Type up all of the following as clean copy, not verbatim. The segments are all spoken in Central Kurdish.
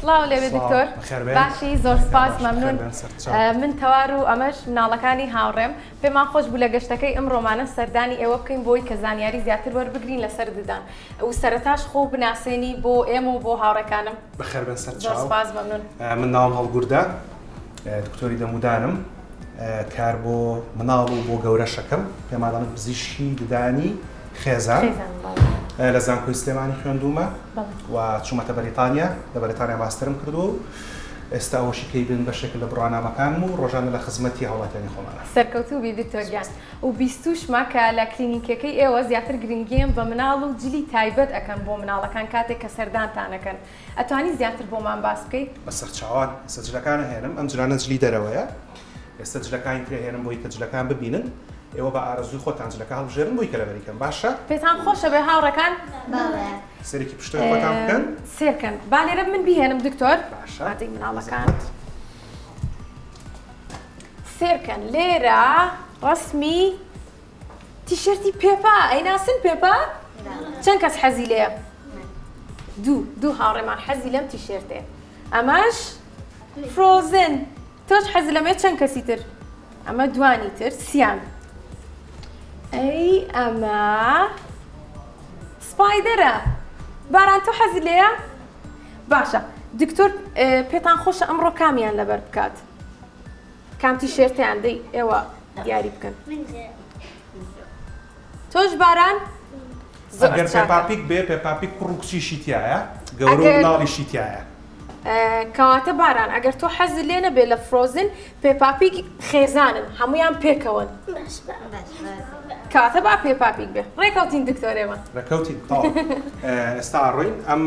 سڵاو لێبێ دکتۆر باشی زۆر سپاس مەمنون من تەوار و ئەمەش مناڵەکانی هاوڕێم پێمان خۆش بوو لە گەشتەکەی ئەمڕۆمانە سەردانی ئێوە بکەین بۆی کە زانیاری زیاتر وەربگرین لەسەر ددان و سەرەتاش خۆ بناسێنی بۆ ئێمە و بۆ هاوڕێکانم بەخێربێن سەر چاو سپاس مەمنون من ناوم هەڵگوردە دکتۆری دەمودانم کار بۆ مناڵ و بۆ گەورەشەکەم پێمان دەڵێن پزیشکی ددانی خێزان لە زانکۆی سلێمانی خوێندوومە و چوومەتە بەریتانیا لە بەریتانیا ماستەرم کردووە و ئێستا ئەوەشی پێی بن بەشێکە لە بڕوانامەکانم و ڕۆژانە لە خزمەتی هاوڵاتیانی خۆمانە. سەرکەوتوو بی دکتۆر گیان و بیستوشمە کە لە کلینیکەکەی ئێوە زیاتر گرنگیەن بە مناڵ و جلی تایبەت ئەکەن بۆ مناڵەکان کاتێک کە سەردانتان ئەکەن ئەتوانی زیاتر بۆمان باس بکەی؟ بەسەرچاوان ئێستا جلەکان ئەهێنم ئەم جلانە جلی دەرەوەیە ئێستا جلەکانی تر ئەهێنم بۆی کە جلەکان ببینن ئێوە بە ئارەزووی خۆتان جلەکە هەڵبژێرن بۆی کە لەبەری کەن باشە؟ پێتان خۆشە بێ هاوڕێکان؟ بەڵێ. سەرێکی پشتەوەی خۆتان بکەن. سێرکەن با لێرە من بیهێنم دکتۆر. باشە. بادەی مناڵەکان. سێرکەن لێرە ڕەسمی تیشێرتی پێپا ئەیناسن پێپا؟ چەند کەس حەزی لێیە؟ دوو دوو هاوڕێمان حەزی لەم تیشێرتێ ئەمەش Frozen تۆش حەز لەمەیە چەند کەسی تر ئەمە دوانی تر سیان ئەی ئەمە Spider ە باران تۆ حەزی لێیە باشە دکتۆر پێتان خۆشە ئەمڕۆ کامیان لەبەر بکات کام تیشێرتیان دەی ئێوە دیاری بکەن تۆش باران ئەگەر Peppa Pig بێ Peppa Pig کوڕ و کچیشی تایە گەورە و مناڵیشی تایە کەواتە باران ئەگەر تۆ حەزت لێ نەبێ لە Frozen Peppa Pig خێزانن هەمویان پێکەوەن کەواتە با Peppa Pig بێ ڕێکەوتین دکتۆر ئێمە ڕێکەوتین ئێستا ڕۆین ئەم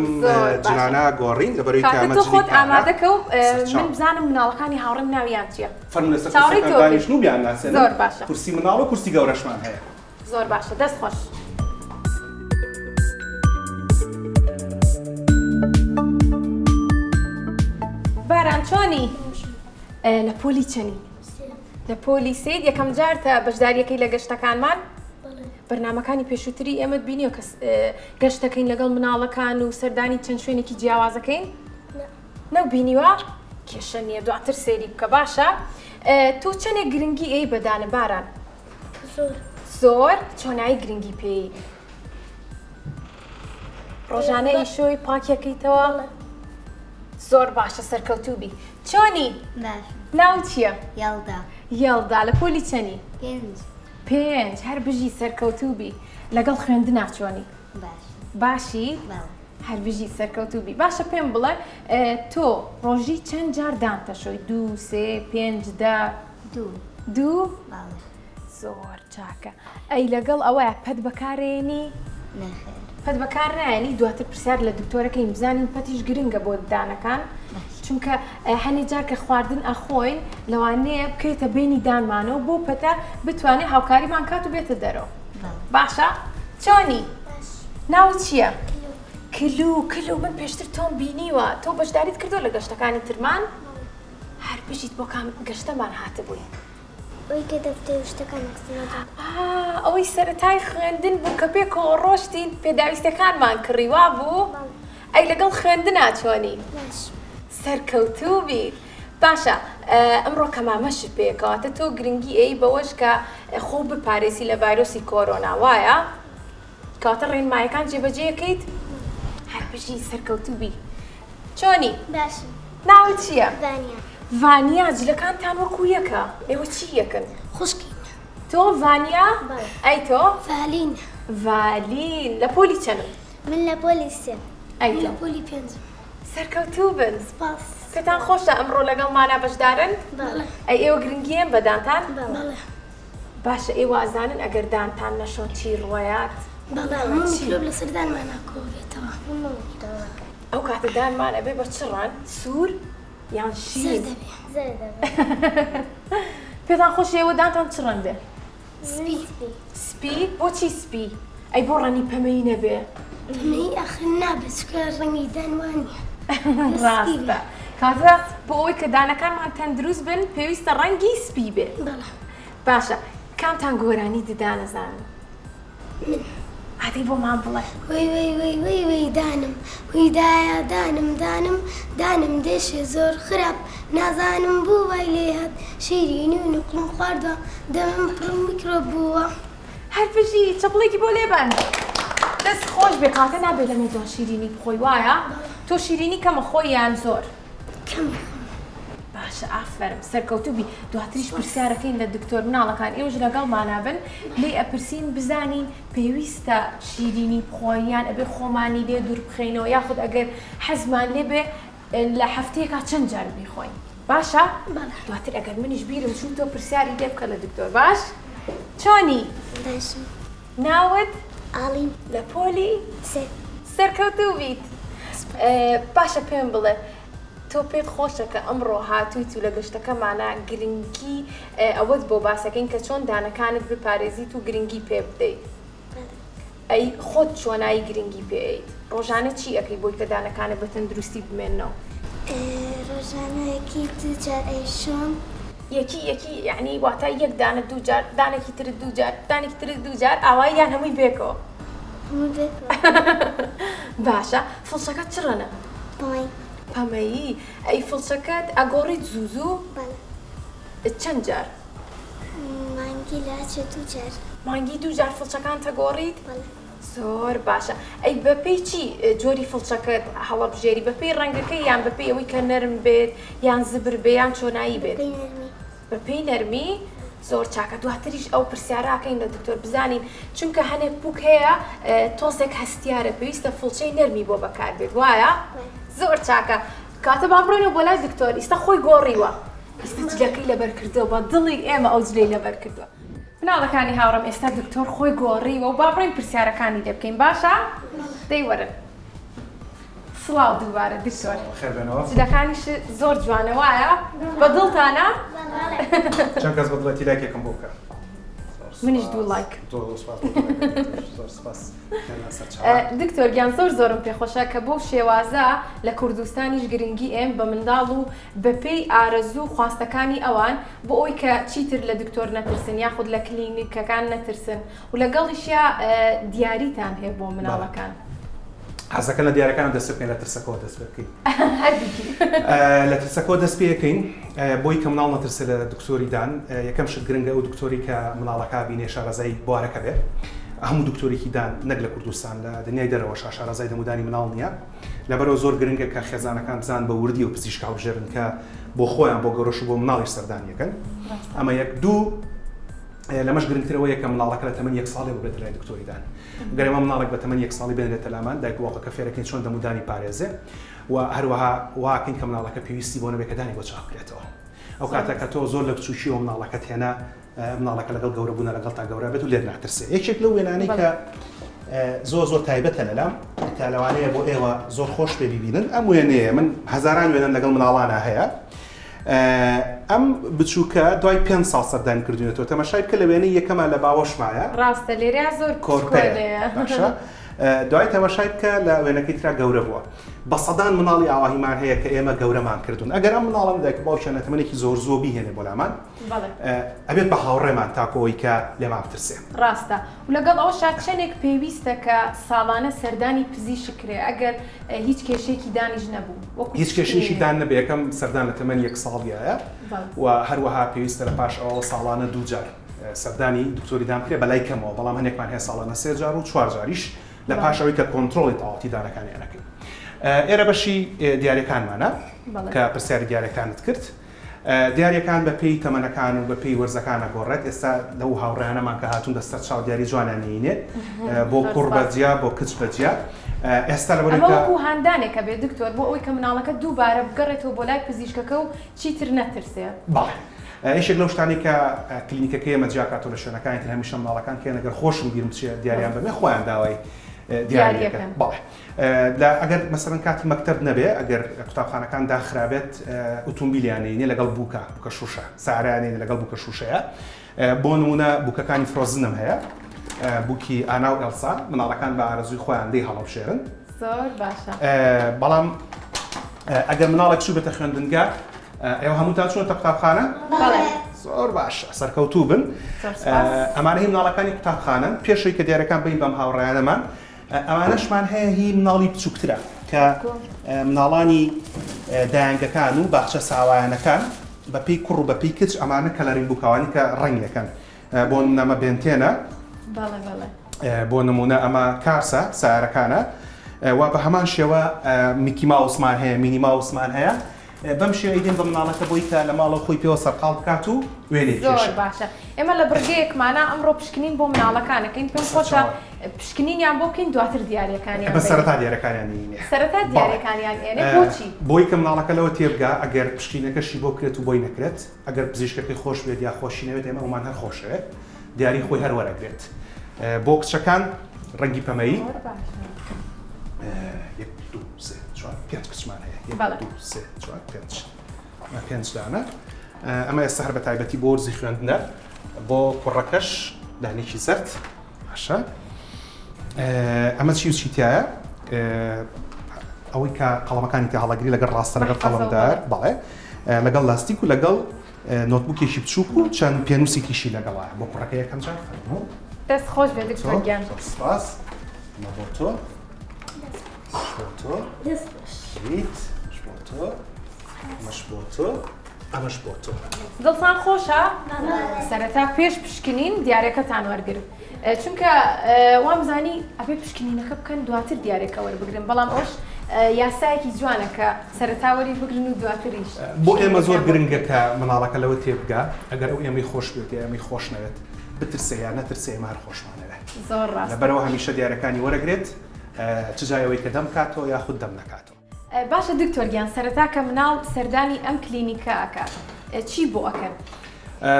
جلانە گۆڕین لەبەرەوەی کە تۆ خۆت ئامادەکە و من بزانم مناڵەکانی هاوڕێم ناویان چییە فەرموو لەسەر کورسیەکان دانیشن و بیانناسێنن زۆر باشە کورسی مناڵ و کورسی گەورەشمان هەیە زۆر باشە دەست خۆش. باران چۆنی؟ لە پۆلی چەنی؟ لە پۆلی سێیت یەکەم جارتە بەشداریەکەی لە گەشتەکانمان؟ بەرنمەکانی پێشووتری ئێمەت بینیوە کە گەشتەکەین لەگەڵ مناڵەکان و سەردانی چەند شوێنێکی جیاوازەکەین؟ نەو بینیوە؟ کێشە نییە دواتر سەیری بکە باشە تۆ چەندێک گرنگی ئەی بەدانە باران؟ زۆر زۆر چۆنایی گرنگی پێی ڕۆژانە ئیشۆی پاکیەکەیتەوە زۆر باشە سەرکەوتوبی چۆنی ناو چییە؟ یەڵدا یەڵدا لە پۆلی چەنی؟ پێنج پێنج هەر بژی سەرکەوتوبی لەگەڵ خوێندنا چۆنی؟ باش باشی؟ هەر بژی سەرکەوتوبی باشە پێم بڵێ تۆ ڕۆژی چەند جار دانتەشۆی دوو سێ پێنج دە دوو دوو زۆر چاکە ئەی لەگەڵ ئەوەیە پەت بەکارێنی نەخێر پەت بەکار نایەنی دواتر پرسیار لە دکتۆرەکەین بزانین پەتیش گرنگە بۆ ددانەکان چونکە هەنێ جار کە خواردن ئەخۆین لەوانەیە بکەیتە بینی دانمانەوە بۆ پەتە بتوانێت هاوکاریمان کات و بێتە دەرەوە باشە چۆنی ناو چییە؟ کلو کلو من پێشتر تۆم بینیوە تۆ بەشداریت کردو لە گەشتەکانی ترمان هەر بژیت بۆ کام گەشتەمان هاتبووی؟ ئەوەی کە دەفتەر و شتەکان خستنە دڵ. ئا ئەوەی سەرەتای خوێندن بوو کە پێکەوە ڕۆشتین پێداویستەکانمان کڕی وابوو؟ بەڵێ. ئەی لەگەڵ خوێندنا چۆنی؟ باش. سەرکەوتوو بیت. باشە ئەمڕۆ کە مامەشت پێیە کەواتە تۆ گرنگی ئەی بەوەش کە خۆو بپارێزی لە ڤایرۆسی کۆرۆنا وایە؟ کەواتە ڕێنمایەکان جێبەجێ ئەکەیت؟ هەر بژی سەرکەوتوو بی. چۆنی؟ باشم. ناوت چییە؟ ڤانیا. ڤانیا جلەکانتان وەکو یەکە ئێوە چی یەکن؟ خوشکین. تۆ ڤانیا؟ بەڵێ. ئەی تۆ؟ ڤالین. ڤالین لە پۆلی چەنن؟ من لە پۆلی سێ. ئەی من تۆ؟ لە پۆلی پێنجم. سەرکەوتوو بن. سپاس. پێتان خۆشە ئەمڕۆ لەگەڵمانا بەشدارن؟ بەڵێ. ئەی ئێوە گرنگییەن بە دانتان؟ بەڵێ. باشە ئێوە ئەزانن ئەگەر دانتان نەشۆن چی ڕوەیات؟ بەڵێ هەموو میکرۆب لەسەر دانمانا کۆبێتەوە. ئەو کاتە دانمان ئەبێ بە چ ڕەنگ؟ سوور یان شین؟ زەرد ئەبێ. زەرد ئەبێ. پێتان خۆشە ئێوە دانتان چ ڕەنگ بێ؟ سپی. سپی؟ بۆچی سپی؟ ئەی بۆ ڕەنگی پەمەیی نەبێ؟ پەمەیی ئاخر نابێ چونکە ڕەنگی دان وا نییە. ڕاستە. کەواتە بۆ ئەوەی کە دانەکانمان تەندروست بن پێویستە ڕەنگی سپی بێ. بەڵێ. باشە کامتان گۆرانی ددان ئەزانن؟ من. ئادەی بۆمان بڵێ. وەی وەی وەی وەی وەی دانم وی دایە دانم دانم دانم دێشێ زۆر خراپ نازانم بۆ وای لێ هات شیرینی و نوقڵم خواردوە دەمم پڕ میکرۆب بووە. هەر بژی چەپڵێکی بۆ لێبەن. دەست خۆش بێ کاتە نابێ لە مێدان شیرینی بخۆی وایە؟ تۆ شیرینی کەمە خۆی یان زۆر؟ کەم ئەخۆم. باشە ئافەرم سەرکەوتوو بی دواتریش پرسیارەکەین لە دکتۆر مناڵەکان ئێوەش لەگەڵمانا بن لێی ئەپرسین بزانین پێویستە شیرینی بخۆین یان ئەبێ خۆمانی لێ دوور بخەینەوە یاخود ئەگەر حەزمان لێ بێ لە هەفتەیەکا چەند جار بیخۆین باشە دواتر ئەگەر منیش بیرم چوو تۆ پرسیاری لێ بکە لە دکتۆر باش چۆنی باشم ناوت ئاڵین لە پۆلی سێ سەرکەوتوو بیت باشە پێم بڵێ تۆ پێت خۆشە کە ئەمڕۆ هاتوویت و لە گەشتەکەمانا گرنگی ئەوەت بۆ باسەکەین کە چۆن دانەکانت بپارێزیت و گرنگی پێ بدەیت ئەی خۆت چۆنایی گرنگی پێ ئەیت ڕۆژانە چی ئەکەی بۆی کە دانەکانت بە تەندروستی بمێننەوە؟ ڕۆژانە یەکی دوو جار ئەیشۆم. یەکی یەکی یەعنی واتا یەک دانە دوو جار دانێکی ترت دوو جار دانێکی ترت دوو جار ئاوایی یان هەمووی بێکەوە؟ هەمووی بێکەوە. باشە فڵچەکەت چ ڕەنە؟ پەمەیی. پەمەیی ئەی فڵچەکەت ئەگۆڕیت زوو زوو؟ بەڵێ. چەند جار؟ مانگی لاچێ دوو جار. مانگی دوو جار فڵچەکانت ئەگۆڕیت؟ بەڵێ. زۆر باشە ئەی بەپێی چی جۆری فڵچەکەت هەڵەبژێری بەپێی ڕەنگەکەی یان بەپێی ئەوەی کە نەرم بێت یان زبر بێ یان چۆنایی بێت؟ بەپێی نەرمی. بەپێی نەرمی زۆر چاکە دواتریش ئەو پرسیارە ئەکەین لە دکتۆر بزانین چونکە هەنێک پوک هەیە تۆزێک هەستیارە پێویستە فڵچەی نەرمی بۆ بەکاربێت وایە؟ زۆر چاکە کاتە با بڕۆینەوە بۆ لای دکتۆر ئیستا خۆی گۆڕیوە ئیستا جلەکەی لەبەر کردووە بە دڵی ئێمە ئەو جلەی لەبەر کردووە مناڵەکانی هاوڕێم ئێستا دکتۆر خۆی گۆڕیوە و با بڕۆین پرسیارەکانی لێ بکەین باشە دەی وەرن سڵاو دووبارە دکتۆر خێربێنەوە جلەکانیش زۆر جوانە وایە بە دڵتانە چەند کەس بە دڵێتی لایکێکم بۆ بکە منیش دوو لایک زۆر سپاس بۆ لایکەکەت. زۆر سپاس دکتۆر گیان زۆر زۆرم پێخۆشە کە بەو شێوازە لە کوردستانیش گرنگی ئێم بە منداڵ و بەپێی ئارەزوو و خواستەکانی ئەوان بۆ ئەوی کە چیتر لە دکتۆر نەترسن یاخود لە کلینیکەکان نەترسن و لەگەڵیشیا دیاریتان هەیە بۆ مناڵەکان. حەزەکەن لە دیارەکان دەست بکەین لە ترسەکەەوە دەست پێ بکەین هەردووکی لە ترسەکەەوە دەست پێەکەین بۆی کە مناڵ نەترسێ لە دکتۆری دان یەکەم شت گرنگە ئەو دکتۆری کە مناڵەکە بینێ شارەزای بوارەکە بێ هەموو دکتۆرێکی دان نەک لە کوردستان لە دنیای دەرەوە شارەزای دەمودانی مناڵ نییە لەبەرەوە زۆر گرنگە کە خێزانەکان بزان بە وردی و پزیشک هەڵبژێرن کە بۆ خۆیان بۆ گەورەش و بۆ مناڵیش سەردانیەکەن ئەمە یەک دوو لەمەش گرنگترەوەیە کە مناڵەکە لە تەمەن یەک ساڵی ببێتە لای دکتۆری دان گەر ئێمە مناڵێک بە تەمەن یەک ساڵی بێنرێتە لامان دایک و باوکەکە فێرەکەین چۆن دەمودانی پارێزێ و هەروەها واکەین کە مناڵەکە پێویستی بۆ نەبێت کە دانی بۆ چاک بکرێتەوە ئەو کاتە کە تۆ زۆر لە بچووکیەوە مناڵەکەت هێنا مناڵەکە لەگەڵ گەورە بوونە لەگەڵ تا گەورە بێت و لێت ناترسێ یەکێک لەو وێنانەی کە زۆر زۆر تایبەتە لەلام کە لەوانەیە بۆ ئێوە زۆر خۆش پێ ببینن ئەم وێنەیە من هەزاران وێنەم لەگەڵ مناڵانە هەیە ئەم بچووکە دوای پێ ساڵ سەردان کردوێتەوە تەماشای بکە لە وێنەی یەکەمە لە باوەشمایە ڕاستە لێرە زۆر کۆرپەیە باشە دوای تەماشای بکە لە وێنەکەی ترا گەورە بووە بە سەدان مناڵی ئاواهیمان هەیە کە ئێمە گەورەمان کردوون ئەگەر ئەم مناڵم دایک باوکیان لە تەمەنێکی زۆر زۆر بیهێنێ بۆ لامان ئەبێت بە هاوڕێمان تاکۆی کە لێمان بترسێ. ڕاستە و لەگەڵ ئەوەشا چەنێک پێویستە کە ساڵانە سەردانی پزیشک کرێ ئەگەر هیچ کێشەیەکی دانیش نەبوو وەکو هیچ کێشەیەکی دان نەبێ یەکەم سەردان لە تەمەنی یەک ساڵیایە و هەروەها پێویستە لە پاش ئەوەوە ساڵانە دوو جار سەردانی دکتۆری دان بکرێ بەلای کەمەوە بەڵام هەنێکمان هەیە ساڵانە سێ جار و چوار جاریش لە پاش ئەوەی کە کۆنترۆڵی تەواوەتی دانەکانیان ئەکەین ئێرە بەشی دیاریەکانمانە کە پرسیاری دیارەکانت کرد دیاریەکان بە پێی تەمەنەکان و بە پێی وەرزەکان ئەگۆڕێت، ئێستا لەو هاوڕێیانەمان کە هاتوون بە سەر چاو دیاری جوانیان نێینێ بۆ کوڕ بە جیا بۆ کچ بە جیا ئێستا لەبەر ئەمە وەکو هاندانێکە بێ دکتۆر بۆ ئەوەی کە مناڵەکە دووبارە بگەڕێتەوە بۆ لای پزیشکەکە و چیتر نەترسێ. بەڵێ یەکێک لەو شتانەی کە کلینیکەکەی ئێمە جیا کاتەوە لە شوێنەکانی تر هەمیشە مناڵەکان کێن ئەگەر خۆشم بیرم بچێ دیاریان بەمێ خۆیان داوای دیاریەکەن بەڵێ لە ئەگەر مەسەلەن کاتی مەکتەب نەبێ ئەگەر قوتابخانەکان داخرابێت ئوتومبیلیان نێنێ لەگەڵ بووکە بووکە شوشە سارایان نێنێ لەگەڵ بووکە شوشەیە بۆ نمونە بووکەکانی Frozen م هەیە بووکی ئانا و ئێلسا مناڵەکان بە ئارەزووی خۆیان دەی هەڵەبژێرن زۆر باشە بەڵام ئەگەر مناڵێک چوو بێتە خوێندنگە ئێوە هەمووتان چوونەتە قوتابخانە؟ بەڵێ. زۆر باشە سەرکەوتوو بن ئەمانە هی مناڵەکانی قوتابخانەن پێشەوەی کە دیارەکان بین بەم هاوڕێیانەمان ئەوانەشمان هەیە هی مناڵی بچووکترە کە مناڵانی دایەنگەکان و باخچە ساوایانەکان بەپی کوڕ و بەپی کچ ئەمانە coloring book ەوانی کە ڕەنگەکەن بۆ نمونە ئەمە Ben Ten ە بۆ نمونە ئەمە Cars ە سارەکانە و بە هەمان شێوە میکی ماوسمان هەیە مینی ماوسمان هەیە بەم شێوە ئیدین بە مناڵەکە بۆی کە لە ماڵەوە خۆی پێوە سەرقاڵ بکات و وێنەی زۆر باشە ئێمە لە بڕگەیەکمانە ئەمڕۆ پشکنین بۆ مناڵەکانەکەین پێم خۆشە پشکنینیان بۆ بکەین دواتر دیارەکانیان بە سەرەتا دیارەکانیان سەرەتا دیارەکانیان ئێنێ بۆچی بۆی کە مناڵەکە لەوە تێبگا ئەگەر پشکینەکەشی بۆ بکرێت و بۆی نەکرێت ئەگەر پزیشکەکەی خۆش بێت یا خۆشی نەوێت ئێمە ئەومان هەر خۆشەوێت دیاری خۆی هەر وەرەگرێت بۆ کچەکان ڕەنگی پەمەیی یەک دوو سێ چوار پێنج کچمان هەیە یەک دوو سێ چوار پێنج پێنج دانە ئەمە ئێستا هەر بە تایبەتی بۆ وەرزی خوێندنە بۆ کوڕەکەش دانێکی زەرد باشە ئەمە چی و چی تایە ئەوەی کە قەڵەمەکانی تێ هەڵەگری لەگەڵ ڕاستە لەگەڵ قەڵەمدار بەڵێ لەگەڵ لاستیک و لەگەڵ notebook ێکی بچووک و چەند پێنووسێکیشی لەگەڵە بۆ کوڕەکە یەکەم جار فەرموو. دەست خۆش بێ دکتۆر گیان. سپاس ئەمە بۆ تۆ بۆ تۆ بیت بۆ تۆ ئەمەش بۆ تۆ ئەمەش بۆ تۆ. دڵتان خۆشە؟ سەرەتا پێش پشکنین دیارەکەتان وەرگرن چونکە وامزانی ئەبێ پشکنینەکە بکەن دواتر دیارەکە وەربگرن بەڵام ئەوش یاسایەکی جوانە کە سەرەتا وەری بگرن و دواتریش. بۆ ئێمە زۆر گرنگە کە مناڵەکە لەوە تێبگا ئەگەر ئەو ئێمەی خۆش بوێت یا ئێمەی خۆش نەوێت بترسێ یا نەترسێ ئێمە هەر خۆشمانەوێت. زۆر ڕاستە. لەبەرئەوە هەمیشە دیارەکانی وەرەگرێت چ جای ئەوەی کە دەم بکاتەوە یاخود دەم نەکاتەوە. باشە دکتۆر گیان سەرەتا کە مناڵ سەردانی ئەم کلینیکە ئەکات چی بۆ ئەکەن؟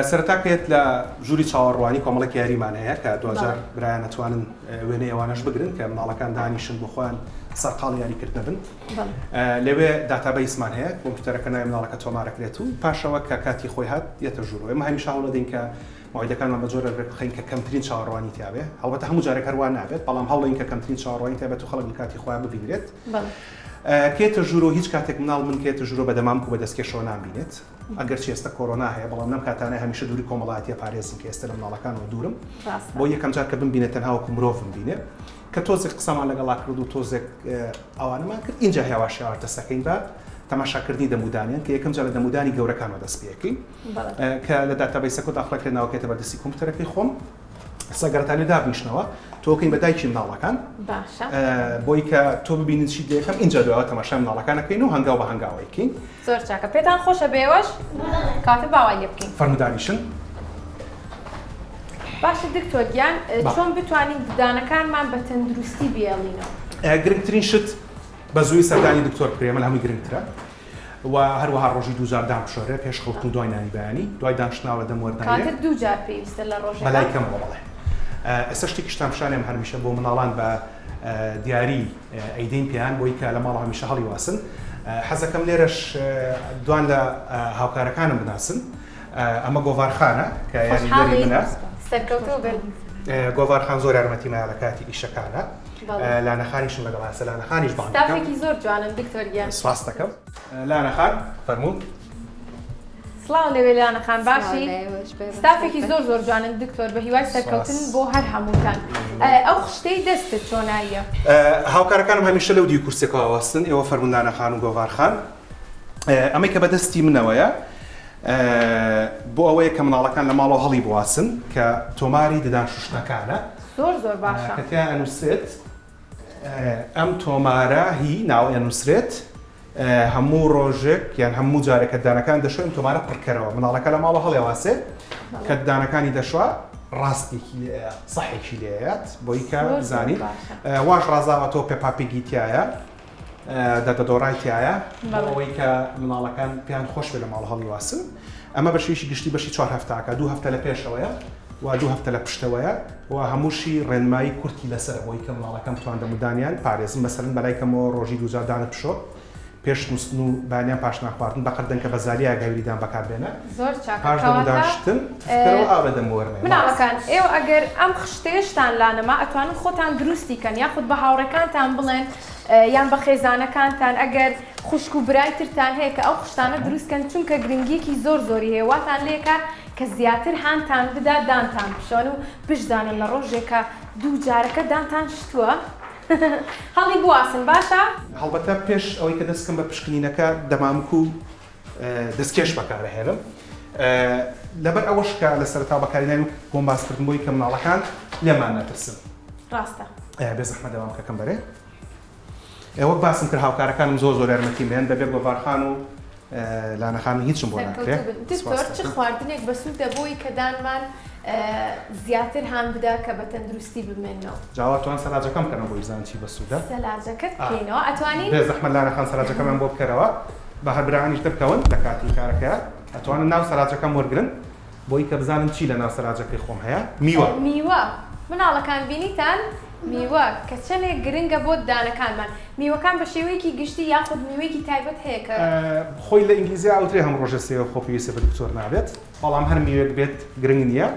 سەرەتا کە یەت لە ژووری چاوەڕوانی کۆمەڵێک یاریمان هەیە کە دواجار برایان ئەتوانن وێنەی ئەوانەش بگرن کە مناڵەکان دانیشن بۆ خۆیان سەرقاڵی یاریکردنە بن لەوێ database مان هەیە کۆمپیوتەرەکە ناوی مناڵەکە تۆمارەکرێت و پاشەوە کە کاتی خۆی هات یەتە ژوورەوە ئێمە هەمیشە هەوڵەدەین کە مەوعیدەکانمان بە جۆرێک ڕێکبخەین کە کەمترین چاوەڕوانی تیابێ هەڵبەتە هەموو جارێک هەروا نابێت بەڵام هەوڵین کە کەمترین چاوەڕوانی تیابێت و خەڵک لە کاتی خۆیان ببینرێت کێتە ژوورۆ هیچ کاتێک مناڵ من کێتە ژوورۆ بە دەمامک و بە دەستکێشەوە نامبینێت ئەگەرچی ئێستا کۆرۆنا هەیە بەڵام لەم کاتانە هەمیشە دووری کۆمەڵایەتیە پارێزم کە ئێستا لە مناڵەکانەوە دوورم بۆ یەکەم جار کە بمبینێت تەنها وەکو مرۆڤم بینێ کە تۆزێک قسەمان لەگەڵا کرد و تۆزێک ئەوانەمان کرد اینجا هێواش هێواش دەستەکەین بە تەماشاکردنی دەمودانیان کە یەکەم جار لە دەمودانی گەورەکانەوە دەست پێەکەین کە لە database ەکە داخڵەکرێت ناوەکەیتە بەردەستی کۆمپیوتەرەکەی خۆم سەگەرەتانی دابنیشنەوە تۆکەین بە دایکی مناڵەکان باشە بۆی کە تۆ ببینن چی دەکەم اینجا دواوە تەماشای مناڵەکانەکەین و هەنگاو بە هەنگاوەیکەین زۆر چاکە پێتان خۆشە بێوەش کاتە باوای لێ بکەین فەرموو دانیشن باشە دکتۆر گیان چۆن بتوانین ددانەکانمان بە تەندروستی بێڵینەوە گرنگترین شت بە زووی سەردانی دکتۆر بکرێ من هەمووی گرنگترە و هەروەها ڕۆژی دووجار دان بشۆرێ پێش خەوتن و دوای نانی بەیانی دوای دانشتناوە دەم وەردانێ کاتە دووجار پێویستە لە ڕۆژێک بەلای کەمەوە بەڵێ ئێستا شتێکیشتان پیشانێم هەرمیشە بۆ مناڵان بە دیاری ئەیدەین پێیان بۆی کە لە ماڵ هەمیشە هەڵی واسن حەزەکەم لێرەش دوان لە هاوکارەکانم بناسن ئەمە گۆڤارخانە کە یاریدەری منە سەرکەوتوو بن گۆڤارخان زۆر یارمەتیمە لە کاتی ئیشەکانە لانەخانیشم لەگەڵ هەسە لانەخانیش بانگ ستافێکی زۆر جوانن دکتۆر گیان سپاس دەکەم لانەخان فەرموو سڵاو لەوێ لانە خان باشی ستافێکی زۆر زۆر جوانن دکتۆر بە هیوای سەرکەوتن بۆ هەر هەمووتان ئەو خشتەی دەستت چۆناییە هاوکارەکانم هەمیشە لەو دیو کورسێکەوە وەستن ئێوە فەرموون لانە خان و گۆڤار خان ئەمەی کە بەدەستی منەوەیە بۆ ئەوەیە کە مناڵەکان لە ماڵەوە هەڵی بواسن کە تۆماری ددان شوشتنەکانە زۆر زۆر باشە کە تیا ئەنووسێت ئەم تۆمارە هی ناو ئەنووسرێت هەموو ڕۆژێک یان هەموو جارێک کە ددانەکان دەشۆی ئەم تۆمارە پڕکەرەوە مناڵەکە لە ماڵەوە هەڵیواسێ کە ددانەکانی دەشوا ڕاستێکی لێیە سەحێکی لێیات بۆی کە بزانی واش ڕازاوەتەوە Peppa Pig ی تایە دەدەدۆڕای تایە ئەوەی کە مناڵەکان پێیان خۆش بێ لە ماڵ هەڵیواسن ئەمە بە شێوەیەکی گشتی بەشی چوار هەفتاکە دوو هەفتە لە پێشەوەیە و دوو هەفتە لە پشتەوەیە و هەمووشی ڕێنمایی کورتی لەسەرە بۆی کە مناڵەکەم بتوان دەمودانیان پارێزم مەسەلەن بەلای کەمەوە ڕۆژی دووجار دانت بشۆ پێش نووستن و بەیانیان پاش نان خواردن بەقەد دەنکە بەزالیایەک هەویری دان بەکار بێنە زۆر چاکە پاش دەمودان کەواتە شتن تفکەرەوە ئاو لە دەم وەرنێ مناڵەکان ئێوە ئەگەر ئەم خشتەیەشتان لانەما ئەتوانن خۆتان دروستی کەن یاخود بە هاوڕێکانتان بڵێن یان بە خێزانەکانتان ئەگەر. خوشک و برای ترتان هەیە کە ئەو خشتانە دروست کەن چونکە گرنگیەکی زۆر زۆری هەیە واتان لێکا کە زیاتر هانتان بدا دانتان بشۆن و بشزانن لە ڕۆژێکا دوو جارەکە دانتان شتووە هەڵی بواسن باشە. هەڵبەتە پێش ئەوەی کە دەست بکەم بە پشکنینەکە دەمامک و دەستکێش بەکارئەهێنم لەبەر ئەوەش کە لە سەرەتا بەکارهێنانی و بۆم باسکردن بۆی کە مناڵەکان لێمان نەترسن. ڕاستە. بێزەحمەت دەمامکەکەم بەرێ. وەک باسم کرد هاوکارەکانم زۆر زۆر یارمەتیم بێن بەبێ گۆڤار خان و لانە خان هیچم بۆ ناکرێ. دکتۆر چ خواردنێک بەسوودە بۆی کە دانمان زیاتر هان بدا کە بە تەندروستی بمێنەوە؟ جاوا توان سەلاجەکەم بکەنەوە بۆی بزانم چی بەسوودە. سەلاجەکەت بکەینەوە ئەتوانین؟ بێ زەحمەت لانە خان سەلاجەکەمان بۆ بکەرەوە با هەر برایانیش دەرکەون لە کاتی کارەکەیا ئەتوانن ناو سەلاجەکەم وەرگرن. بۆی کە بزانن چی لە ناو سەلاجەکەی خۆم هەیە میوە. میوە مناڵەکان بینیتان میوە کە چەنێک گرنگە بۆ ددانەکانمان میوەکان بە شێوەیەکی گشتی یاخود میوەیەکی تایبەت هەیە کە. خۆی لە ئینگلیزیا ئەوترێ هەموو ڕۆژێ سێوە خۆ پێویستە بە دکتۆر نابێت بەڵام هەر میوەیەک بێت گرنگ نییە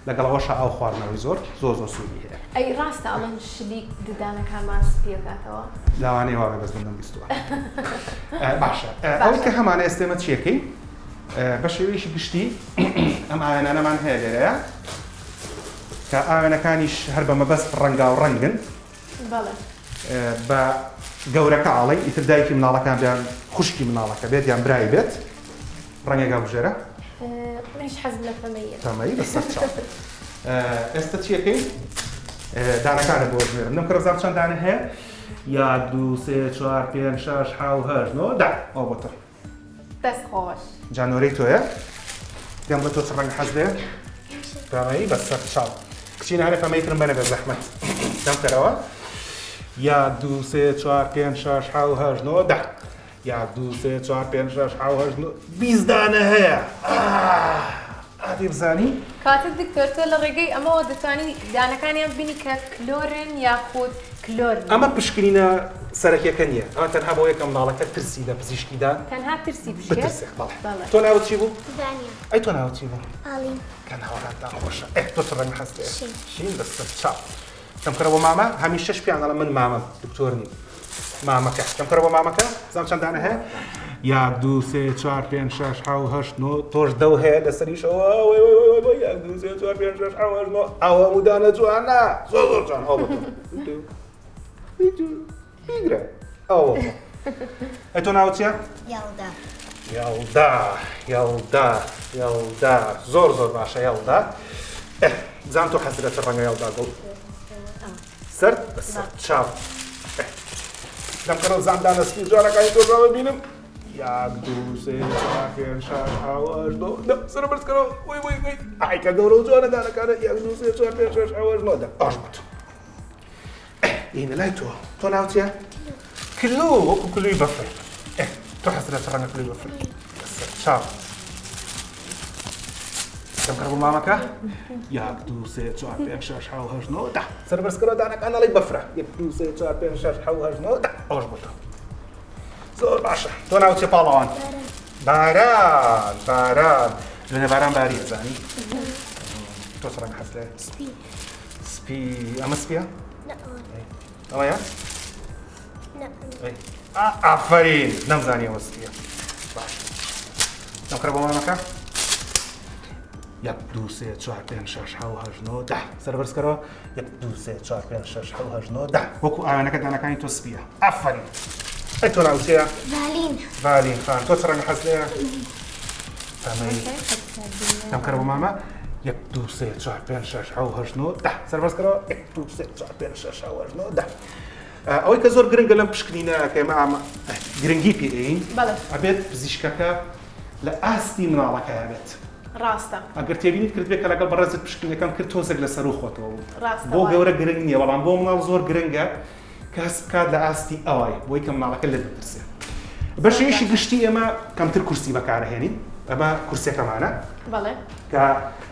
لەگەڵ ئەوەشا ئاو خواردنەوەی زۆر زۆر زۆر سوودی هەیە. ئەی ڕاستە ئەڵێن شلیک ددانەکانمان سپیەکاتەوە؟ لەوانەیە وابێ بەس من نەمبیستووە. باشە ئەوەی کە هەمانە ئێستا ئێمە چیەکەین؟ بە شێوەیەکی گشتی ئەم ئاوێنانەمان هەیە لێرەیە کە ئاوێنەکانیش هەر بە مەبەست ڕەنگاو ڕەنگن بە گەورەکە ئاڵی ئیتر دایکی مناڵەکان بیان خوشکی مناڵەکە بێت یان برای بێت ڕەنگێک هەڵبژێرە منیش حەزم لە پەمەیە پەمەیی بەسەر چاو ئێستا چیەکەی دانەکانە بۆ ژمێرم نەم کڕزام چەند دانە هەیە یاک دوو سێ چوار پێنج شەش حەو هەشت نۆ دە ئەو بۆ تۆ دەست خۆش. جا نۆرەی تۆیە پێم بڵێ تۆ چ ڕەنگ حەز لێ پەمەیی بەسەر چاو کچینە هەرە پەمەی ترم بەنە بێ زەحمەت دەم کەرەوە یاک دوو سێ چوار پێنج شەش حەو هەشت نۆ دە یاک دوو سێ چوار پێنج شەش حەو هەشت نۆ 20 دانە هەیە ئادێ بزانی کاتە دکتۆر تۆ لە ڕێگەی ئەمەوە دەتوانی دانەکانیان بینی کە کلۆرن یاخود کلۆر نین. ئەمە پشکنینە سەرەکیەکە نیە ئەمە تەنها بۆ یەکە منداڵەکە ترسی لە پزیشکیدا تەنها ترسی بشکێت بترسێ بەڵێ تۆ ناوت چی بوو؟ زانیا. ئەی تۆ ناوت چی بوو؟ ئالین. کە ناوەکانتان خۆشە ئێ تۆ چ ڕەنگ حەزت لێیە؟ شین. شین بەسەر چاو دەم کەرە بۆ مامە هەمیشەش پێیان ئەڵێم من مامەم دکتۆر نیم مامەکە دەم کەرە بۆ مامەکە بزانم چەند دانە هەیە یاک دوو سێ چوار پێنج شەش حەو هەشت نۆ تۆش دەو هەیە لەسەریشەوە وەی وەی وەی وەی یاک دوو سێ چوار پێنج شەش حەو هەشت نۆ ئەوە هەموو دانە جوانە زۆر زۆر جوان ئەوە بۆ تۆ بیگرە ئەوە بۆ تۆ ئەی تۆ ناوت چییە؟ یەڵدا. یەڵدا یەڵدا یەڵدا زۆر زۆر باشە یەڵدا ئێ بزانم تۆ حەزت لە چ ڕەنگە یەڵدا گوڵ؟ سەرد بەسەر چاو دەم کەرەوە زام دانە سپی جوانەکانی تۆ جوان ببینم یاک دوو سێ چوار پێنج شەش حەوت هەشت نۆ دە سەرە بەرز کەرەوە وەی وەی وەی ئای کە گەورە و جوانە دانەکانە یەک دوو سێ چوار پێنج شەش حەوت هەشت نۆ دە باش بوو ئینە لای تۆ تۆ ناو چییە کلو وەکو کلوی بەفر تۆ حەزت لە چ ڕەنگە کلوی بەفر بەسەر چاو دەم کڕ بۆ مامەکە یاک دوو سێ چوار پێنج شەش حەو هەشت نۆ دە سەر بەرزکەرەوە دانەکان ئەڵێی بەفرە یەک دوو سێ چوار پێنج شەش حەو هەشت نۆ دە ئەوەش بۆ تۆ زۆر باشە تۆ ناوت چیە پاڵەوان باران باران دوێنێ باران باریە زانی تۆ چ ڕەنگ حەز لێ سپی سپی ئەمە سپیە ئەوەیە ئافەرین نەمزانی ئەوە سپیە باش دەم بۆ مامەکە یەک دوو سێ چوار پێنج شەش حەو هەشت نۆ دە سەر بەرزکەرەوە یەک دوو سێ چوار پێنج شەش حەو هەشت نۆ دە وەکو ئاوێنەکە دانەکانی تۆ سپیە ئافەرین ئەی تۆ ناوت چییە؟ ڤالین ڤالین خان تۆ چ ڕەنگە حەز لێیە؟ ئەمەی دەم کەرە بۆ مامە یەک دوو سێ چوار پێنج شەش حەو هەشت نۆ دە سەر بەرزکەرەوە یەک دوو سێ چوار پێنج شەش حەو هەشت نۆ دە ئەوەی کە زۆر گرنگە لەم پشکنینە کە ئێمە گرنگی پێ ئەین ئەبێت پزیشکەکە لە ئاستی مناڵەکەیا بێت. ڕاستە. ئەگەر تێبینیت کردبێت کە لەگەڵ بەڕێزت پشکنینەکەم کرد تۆزێک لە سەروو خۆتەوە بوو. ڕاستە بۆ وایە. گەورە گرنگ نییە بەڵام بۆ مناڵ زۆر گرنگە کە هەست بکات لە ئاستی ئەوای بۆی کە مناڵەکە لێت بترسێ. بە زۆر شێوەیەکی باشە. گشتی ئێمە کەمتر کورسی بەکارئەهێنین ئەمە کورسیەکەمانە. بەڵێ. کە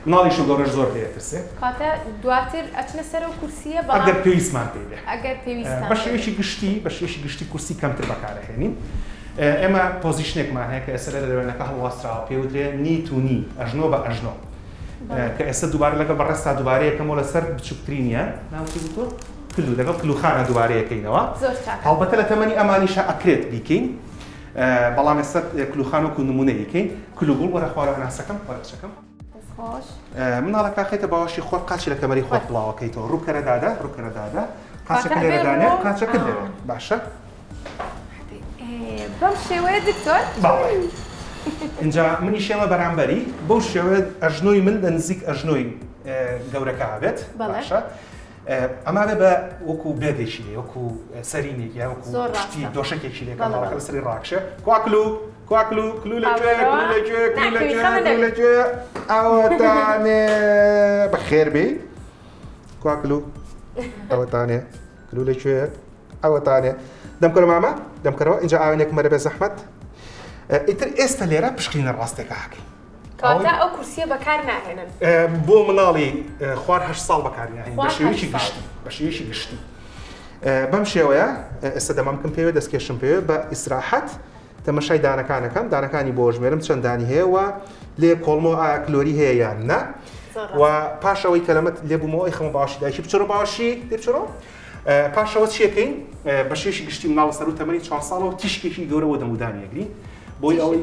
مناڵیش و گەورەش زۆر پێ ئەترسێ. کەواتە دواتر ئەچنە سەر ئەو کورسییە بەڵام. ئەگەر پێویستمان پێی بێ. ئەگەر پێویستتان بە پێی بێ. شێوەیەکی گشتی بە شێوەیەکی گشتی کورسی کەمتر بەکارئەهێنین. ئێمە position ێکمان هەیە کە ئێستا لێرە لە وێنەکە هەڵواسراوە پێی وترێ knee to knee ئەژنۆ بە ئەژنۆ کە ئێستا دووبارە لەگەڵ بەڕێزتا دووبارە یەکەمەوە لەسەر بچووکترینیان ناوت چی بوو تۆ؟ کلو لەگەڵ کلوخانە دووبارە یەکەینەوە زۆر چاکە. هەڵبەتە لە تەمەنی ئەمانیشا ئەکرێت بیکەین. بەڵام ئێستا کلوخان وەکو نمونە یکەین کلوگوڵ وەرە خوارە هەناسەکەم وەرە کچەکەم مناڵەکە خەیتە باوەشی خۆت قاچی لە کەمەری خۆت بڵاوەکەیتەوە ڕووکەرە دادە ڕووکەرە دادە قاچەکە لێرە دانێ قاچەکە لێرە باشە بەم شێوەیە دکتۆر اینجا منی شێمە بەرامبەری بەو شێوەیە ئەژنۆی من لە نزیک ئەژنۆی گەورەکە بێت باشە ئەمە بێ بە وەکو بێدێکی لێ وەکو سەرینێک یا وەکو شتی دۆشەکێکی لێ کە ماڵەکە لەسەری ڕاکشێ کوا کلو کوا کلو کلو لە کوێ کلو لە کوێ کلو لە کوێ کلو لە کوێ ئەوەتانێ بەخێر بێی کوا کلو ئەوەتانێ کلو لە کوێ ئەوەتانێ دەمکەرە مامە دەمکەرەوە اینجا ئاوێنێک مەرە بێ زەحمەت ئیتر ئێستا لێرە پشکنینە ڕاستێکە هەکەین کەواتە ئەو کورسیە بەکار ناهێنن؟ بۆ مناڵی خوار هەشت ساڵ بەکار ناهێنن بە شێوەیەکی گشتی بە شێوەیەکی گشتی بەم شێوەیە ئێستا دەمامکم پێوێ دەستکێشم پێوێ بە ئیسراحەت تەمەشای دانەکانەکەم دانەکانی بۆ ژمێرم چەند دانی هەیە و لێ کۆڵمۆ ئایا کلۆری هەیە یان نا و پاش ئەوەی کە لەمەت لێ بوومەوە ئەی خەمە باوەشی دایکی بچۆرە باوەشی لێ بچۆرەوە پاشەوە چیەکەین بە شێوەیەکی گشتی مناڵ سەرو تەمەنی چوار ساڵەوە تیشکێکی گەورە بۆ دەمودانی ئەگرین بۆی ئەوەی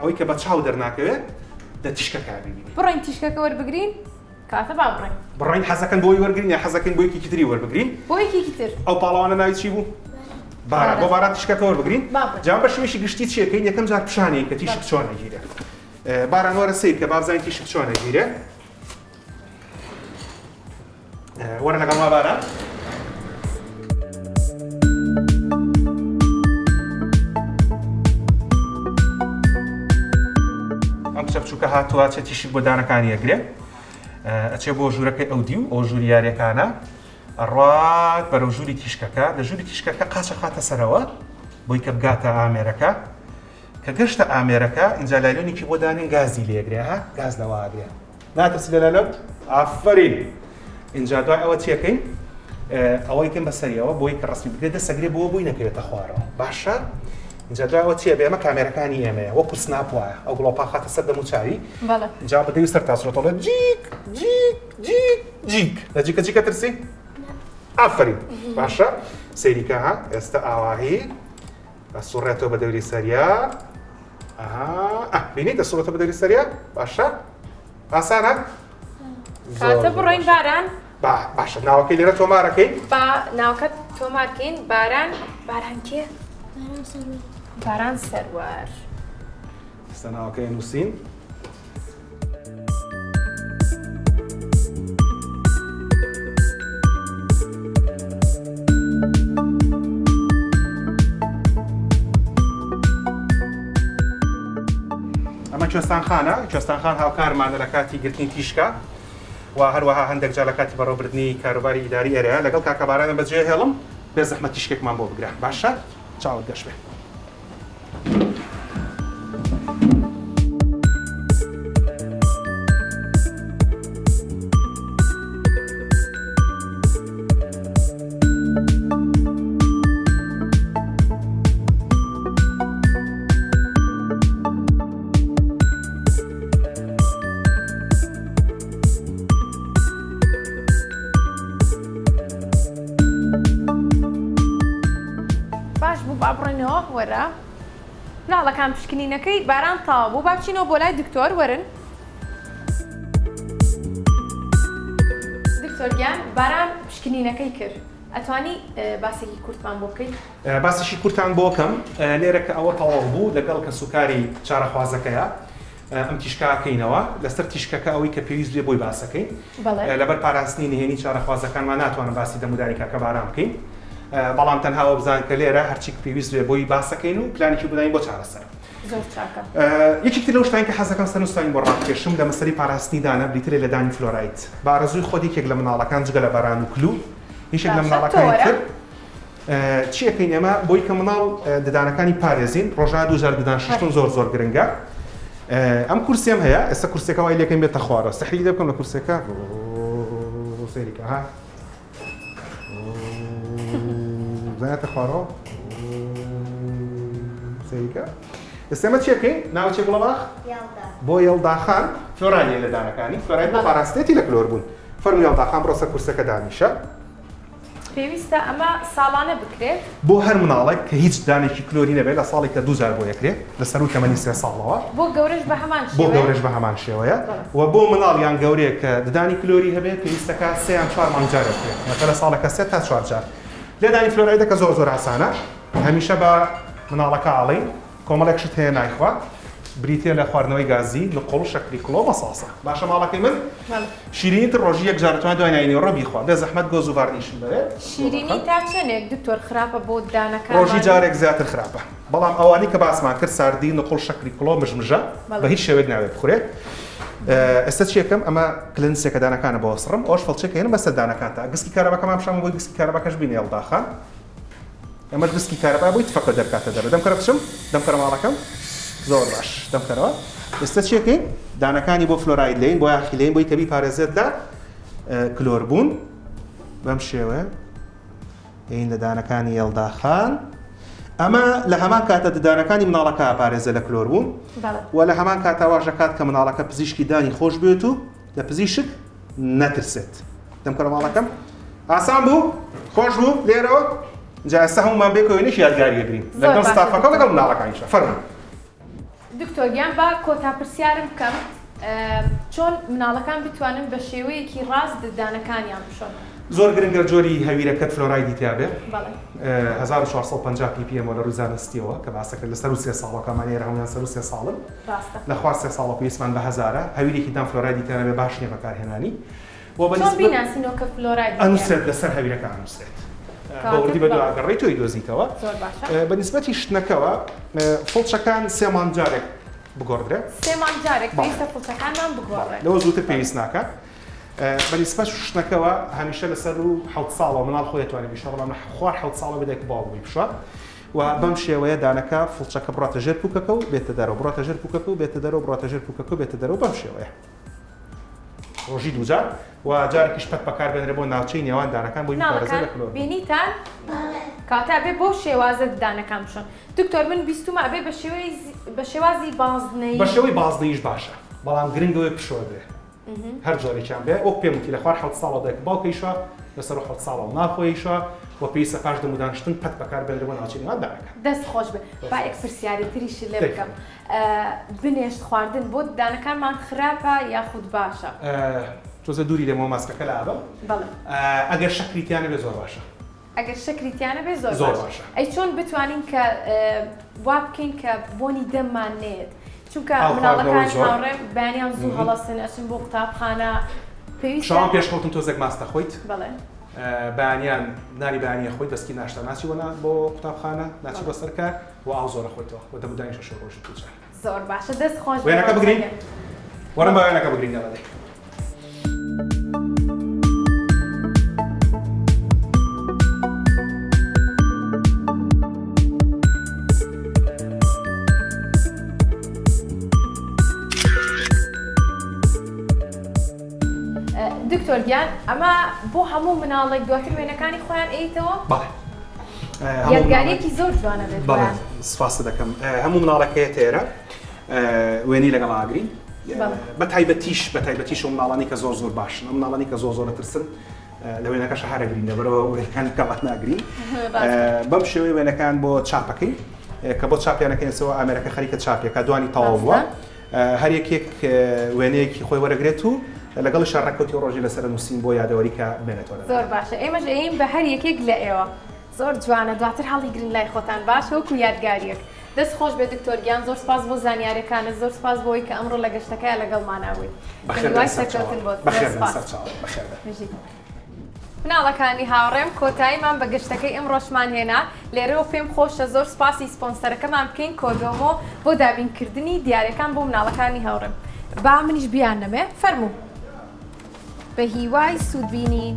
ئەوەی کە بە چاو دەرناکەوێت لە تیشکەکە ببینین. بڕۆین تیشکەکە وەربگرین؟ کەواتە با بڕۆین. بڕۆین حەزەکەن بۆی وەرگرین یا حەزەکەین بۆ یەکێکی تری وەربگرین؟ بۆ یەکێکی تر. ئەو پاڵەوانە ناوی چی بوو؟ باران. بۆ باران تیشکەکە وەربگرین؟ جا بە شێوەیەکی گشتی چی ئەکەین؟ یەکەم جار پیشانی کە تیشک چۆن ئەگیرێ. باران وەرە سەیر کە با بزانین تیشک چۆن ئەگیرێ. وەرە لەگەڵ ما باران. ئەم کچە بچووکە هاتووە چێ تیشک بۆ دانەکانی ئەگرێ ئەچێ بۆ ژوورەکەی ئەو دیو ئەو ژووری یاریەکانە ئەڕات بەرەو ژووری تیشکەکە لە ژووری تیشکەکە قاچە خاتە سەرەوە بۆی کە بگاتە ئامێرەکە کە گەشتە ئامێرەکە ئینجا لایلۆنێکی بۆ دانێن گازی لێگرێ ها گاز لەوە ئەگرێ ناترسی لە لالۆن؟ ئافەرین ئینجا دوای ئەوە چیەکەین ئەوەی کەم بەسەریەوە بۆی کە ڕسمی بکرێت دەسەگرێ بۆ بۆی نەکەوێتە خوارەوە باشە اینجا دوای ئەوە چیە بێ ئەمە کامێرەکانی ئێمەیە وەکو سناپ وایە ئەو گڵۆپا خاتە سەر دەم و چاوی جا بەدەوی سەر تاسرۆتەڵێ جیک جیک جیک جیک لە جیکە جیکە ترسی ئافرین باشە سەیریکە ها ئێستا ئاواهی ئەسوڕێتەوە بە دەوری سەریا ئەها بینی دەسوڕێتەوە بە دەوری سەریا باشە ئاسانە کاتە بڕۆین باران با باشە ناوەکەی لێرە تۆمارەکەی با ناوەکە تۆمارکەین باران باران کێ باران سەروەر ئێستا ناوەکەی نووسین ئەمە کوێستان خانە کوێستان خان هاوکارمانە لە کاتی گرتنی تیشکە و هەروەها هەندێک جار لە کاتی بەڕێوەبردنی کاروباری ئیداری ئێرەیە لەگەڵ کاکە بارانە بەجێ هێڵم بێ زەحمەت تیشکێکمان بۆ بگرە باشە چاوت گەش بێ. باش بوو با بڕۆینەوە وەرە مناڵەکان پشکنینەکەی باران تەواو بوو با بچینەوە بۆ لای دکتۆر وەرن دکتۆر گیان باران پشکنینەکەی کرد ئەتوانی باسێکی کورتمان بۆ بکەیت باسێکی کورتان بۆ کەم لێرە کە ئەوە تەواو بوو لەگەڵ کەسوکاری چارەخوازەکەیە ئەم تیشکە ئەکەینەوە لەسەر تیشکەکە ئەوەی کە پێویست بێ بۆی باسەکەین لەبەر پاراستنی نهێنی چارەخوازەکانمان ناتوانم باسی دەمودانی کاکە باران بکەین بەڵام تەنها ئەوە بزان کە لێرە هەرچی پێویست بێ بۆی باسەکەین و پلانێکی بدەین بۆ چارەسەر یەکێک تر لەو شتانی کە حەزەکەم سەرنجتانی بۆ ڕابکێشم لە مەسەلەی پاراستنی دانە بریتییە لە دانی فلۆراید بە ئارەزووی خۆت یەکێک لە مناڵەکان جگە لە باران و کلو یەکێک لە مناڵەکانی تر چی ئەکەین ئێمە بۆی کە مناڵ ددانەکانی پارێزین ڕۆژانە دوو جار ددان ششتن زۆر زۆر گرنگە ئەم کورسیم هەیە ئێستا کورسەکە وای لەکەم بێتە خوارەوە سەحری لێ بکەم لە کورسەکە سەیریکە ها زانێتە خوارەوە سەیریکە ئێستا ئێمە چی ئەکەین ناوە چی گوڵەباخ بۆ یەڵداخان فلۆرایدی لە دانەکانی فلۆراید بۆ پاراستێتی لە کلۆر بوون فەرموو یەڵداخان بڕۆ سەر کورسەکە دانیشە. پێویستە ئەمە ساڵانە بکرێت؟ بۆ هەر مناڵێک کە هیچ دانێکی کلۆری نەبێت لە ساڵێکدا دوو جار بۆی ئەکرێ لە سەروو تەمەنی سێ ساڵەوە. بۆ گەورەش بە هەمان شێوەیە؟ بۆ گەورەش بە هەمان شێوەیە و بۆ مناڵ یان گەورەیەک کە ددانی کلۆری هەبێت پێویستە کە سێ یان چوار مانگ جارێک بکرێت واتە لە ساڵێکا سێ تا چوار جار. لێدانی فلۆرایدەکە زۆر زۆر ئاسانە هەمیشە بە مناڵەکە ئەڵێین کۆمەڵێک شت هەیە نایخوا بریتیە لە خواردنەوەی گازی، نقوڵ، شەکری کڵۆ، مەساسە. باشە ماڵەکەی من شیرینی تر ڕۆژی یەک جار ئەتوانێ دوای نانی نیوەڕۆ بیخوا بێ زەحمەت گۆز و ڤارنیشم بەرێ. شیرینی تا چەنێک دکتۆر خراپە بۆ دانەکانمان؟ ڕۆژی جارێک زیاتر خراپە بەڵام ئەوانەی کە باسمان کرد ساردی، نقوڵ، شەکری کڵۆ، مژمژە بە هیچ شێوەیەک نابێت بخورێت. ئێستا چی ئەکەم ئەمە کلنسێکە دانەکانە بۆ ئەسڕم ئەوەش فڵچێکە هێنم بەسەر دانەکانتا گسکی کارەباکەمان پیشان بۆی گسکی کارەباکەش بینە یەڵداخان. ئەمەش گسکی کارەبا بۆی تفەکە دەرکاتە دەرەوە دەمکەرە بچم دەمکەرە ماڵەکەم زۆر باش دەمکەرەوە ئێستا چیەکەین دانەکانی بۆ فلۆراید لین بۆ یاخی لین بۆی کە بیپارێزێت لە کلۆر بوون بەم شێوەیە ئەین لە دانەکانی یەڵداخان ئەمە لە هەمان کاتە ددانەکانی مناڵەکە پارێزە لە کلۆر بوون و لە هەمان کاتە واژەکات کە مناڵەکە پزیشکی دانی خۆش بێت و لە پزیشک نەترسێت. دەم کەرە ماڵەکەم ئاسان بوو خۆش بوو لێرەوە جا ئێستا هەموومان بێکەوە وێنەیەکی یادگاری ئەگرین لەگەڵ ستافەکە و لەگەڵ مناڵەکانیشا فەرموو. دکتۆر گیان با کۆتا پرسیارم بکەم چۆن مناڵەکان بتوانن بە شێوەیەکی ڕاست ددانەکانیان بشۆن؟ زۆر گرنگە جۆری هەویرەکەت فلۆرایدی تیا بێ 1450 ppm لە ڕووی زانستیەوە کە باسەکە لە سەروو سێ ساڵەکەمان ئێرە هەموویان سەروو سێ ساڵن ڕاستە. لە خوار سێ ساڵە پێویستمان بە هەزارە هەویرێکی دان فلۆرایدی تیا نەبێ باش نیە بەکارهێنانی و بە چۆن بیناسینەوە کە فلۆرایدی تیایە؟ ئەنوسرێت لەسەر هەویرەکە ئەنوسرێت بە وردی بە دوا گەڕێی تۆی دۆزیتەوە. زۆر باشە. بە نیسبەتی شتنەکەوە فڵچەکان سێ مانگ جارێک بگۆڕدرێ. سێ مانگ جارێک پێویستە فڵچەکانمان بگۆڕێن. لەوە زووتر پێویست ناکات. بە نیسبەت شوشتنەکەوە هەمیشە لەسەر و حەوت ساڵەوە مناڵ خۆی ئەتوانێ بیشۆ بەڵام لە خوار حەوت ساڵەوە بێ دایک و باوک بۆی بشوا. و بەم شێوەیە دانەکە فڵچەکە بڕاتە ژێر پوکەکە و بێتە دەرەوە بڕاتە ژێر پوکەکە و بێتە دەرەوە بڕاتە ژێر پوکەکە و بێتە دەرەوە بەم شێوەیە ڕۆژی دووجار و جارێکیش پەت بەکار بێنرێ بۆ ناوچەی نێوان دانەکان بۆی بپارێزێ لە کلۆر. بینیتان کەواتە ئەبێ بەو شێوازە ددانەکان بشۆن دکتۆر من بیستومە ئەبێ بە شێوەی بە شێوازی بازنەیی بە شێوەی بازنەییش باشە بەڵام گرنگ ئەوەیە بشۆردرێ هەر جۆرێکیان بێ وەک پێم وتی لە خوار حەوت ساڵەوە دایک و باوک ئەیشا لەسەر حەوت ساڵەوە مناڵ خۆی ئەیشا و پێویستە پاش دەم و دانیشتن پەت بەکار بێنرێ بۆ ناوچەی نێوان دانەکان. دەست خۆش بێ با یەک پرسیاری تریشت لێ بکەم بنێشت خواردن بۆ ددانەکانمان خراپە یاخود باشە؟ تۆزێ دووری لێمەوە ماسکەکە لابەم. بەڵێ. ئەگەر شەکری تیا نەبێ زۆر باشە. ئەگەر شەکری تیا نەبێ زۆر زۆر باشە. ئەی چۆن بتوانین کە وا بکەین کە بۆنی دەممان نەیەت چونکە مناڵەکانی هاوڕێم بەیانیان زوو هەڵەسن ئەچن بۆ قوتابخانە پێویستە شەوان پێش خەوتن تۆزێک ماست دەخۆیت بەڵێ بەیانیان نانی بەیانیە خۆی دەسکی ناشتا ناچی بۆ بۆ قوتابخانە ناچی بۆ سەر کار و ئاو زۆرە خۆیتەوە و دەمودانیشە شەو ڕۆژی دووجار زۆر باشە دەست خۆش وێنەکە بگرین وەرن با وێنەکە بگرین یاڵا دەی. دکتۆر گیان ئەمە بۆ هەموو مناڵێک دواتر وێنەکانی خۆیان ئەیتەوە؟ بەڵێ یادگاریەکی زۆر جوانە بێت بەڵێ سپاست دەکەم هەموو مناڵێک هەیە تێرە وێنەی لەگەڵ ئاگرین بە تایبەتیش بە تایبەتیش و مناڵانی کە زۆر زۆر باشن ئەم مناڵانی کە زۆر زۆر ترسن لە وێنەکەش هەرەگرین لەبەرەوە وێنەکان کەڵات ناگرین بەم شێوەی وێنەکان بۆ چاپەکەی کە بۆ چاپیانەکەینەوە ئامێرەکە خەریکە چاپیەکە دوانی تەواو بووە هەر یەکێک وێنەیەکی خۆی وەرەگرێت و لەگەڵیشا ڕێککەوتی ڕۆژی لەسەر نووسین بۆ یادەوەری کە بمێنێتەوە. زۆر باشە ئێمەش ئەیین بە هەر یەکێک لە ئێوە. زۆر جوانە دواتر هەڵیگرن لای خۆتان باشە وەکو یادگاریەک. دەست خۆش بێت دکتۆر گیان زۆر سپاس بۆ زانیاریەکانت زۆر سپاس بۆ ئەوەی کە ئەمڕۆ لە گەشتەکەیا لەگەڵمانا بوویت. بەخێر بێن هیوای سەرکەوتن سەرچاوە. بۆت. زۆر بەخێر بێن سپاس. سەرچاوە. بەخێر بێن. بژیت. مناڵەکانی هاوڕێم کۆتاییمان بە گەشتەکەی ئەمڕۆشمان هێنا، لێرەوە پێم خۆشە زۆر سوپاسی سپۆنسەرەکەمان بکەین کۆدۆمۆ بۆ دابینکردنی دیاریەکان بۆ مناڵەکانی هاوڕێم. با منیش بیاننەمێ فەرموو. بە هیوای سوودبینین.